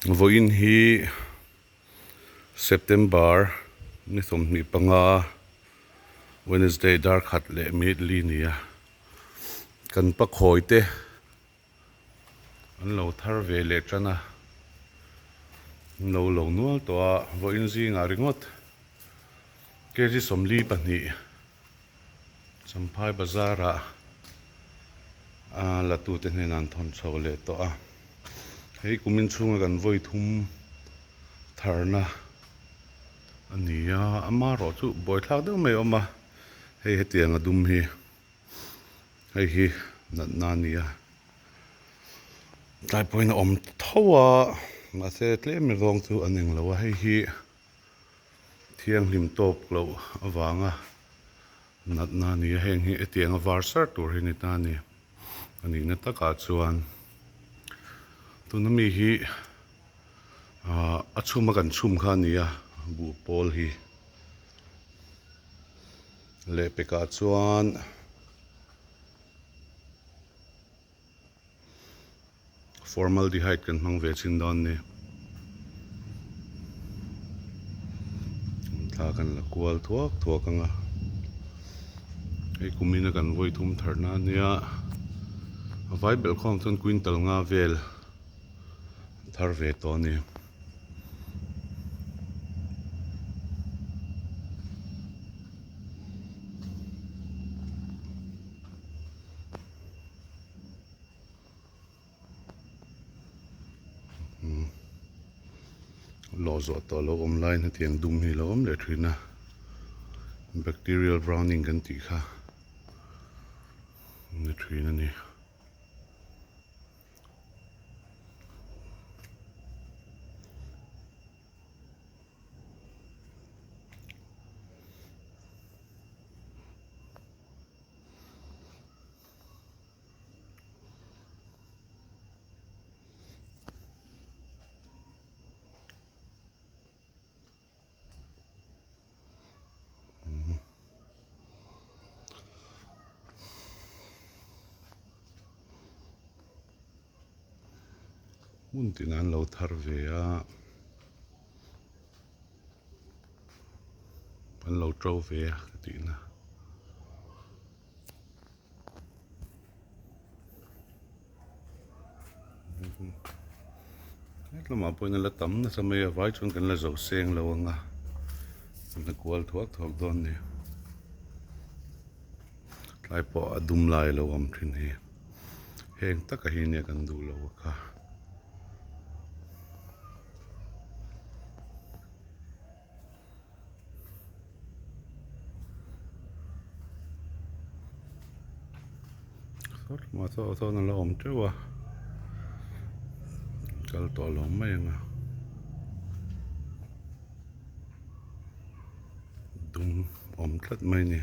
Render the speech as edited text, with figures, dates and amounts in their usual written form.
Vawiin hi September ni 25 Wednesday dar khat leh minute li nia kan pakhawi te an lo thar ve leh tan a an lo lo nual tawh a vawiin zingah ringawt kg 42 Champhai bazar ah a la tute hnenah an thawn chho leh tawh a hei kumin chhunga kan vawi thum tharna a ni a amaherawh chu buaithlak deuh mai a awm a hei hetiang a dum hi hei hi natna a ni a tlai pawhin a awm tho a mahse tlem zawng chu an englo a hei hi. Thianghlim tawp loh avanga natna a ni a, heng hi hetianga var sar tur hi a ni ta a ni. A nihna takah chuan tuna mi hi ahh a chhum a kan chhum kha a ni a, buh pawl hi lehpekah chuan. Formaldehyde kan hmang ve chin dawn ni. Thla kan la kual thuak thuak ang a. Hei kumina kan vawi thum tharna a nia. A vai belh khawm chuan quintal nga vel thar ve tawh a ni. Lawh zawh tawh lo awm laiin hetiang dum hi a lo awm leh thin a bacterial browning kan tih kha ni thin a ni. Hmun tinah an lo thar ve a an lo to ve a ka tihna. Hetlamah pawhin a la tam nasa mai a vai chuan kan la zo seng lo ang a kan la kual thuak thuak dawn a ni tlai pawh a dum lai a lo awm thin hi heng taka hi nia kan duh lo a kha. Sawt saw sawn a la awm teuh a kal tawh lo mai ang a dum awm tlat mai a ni.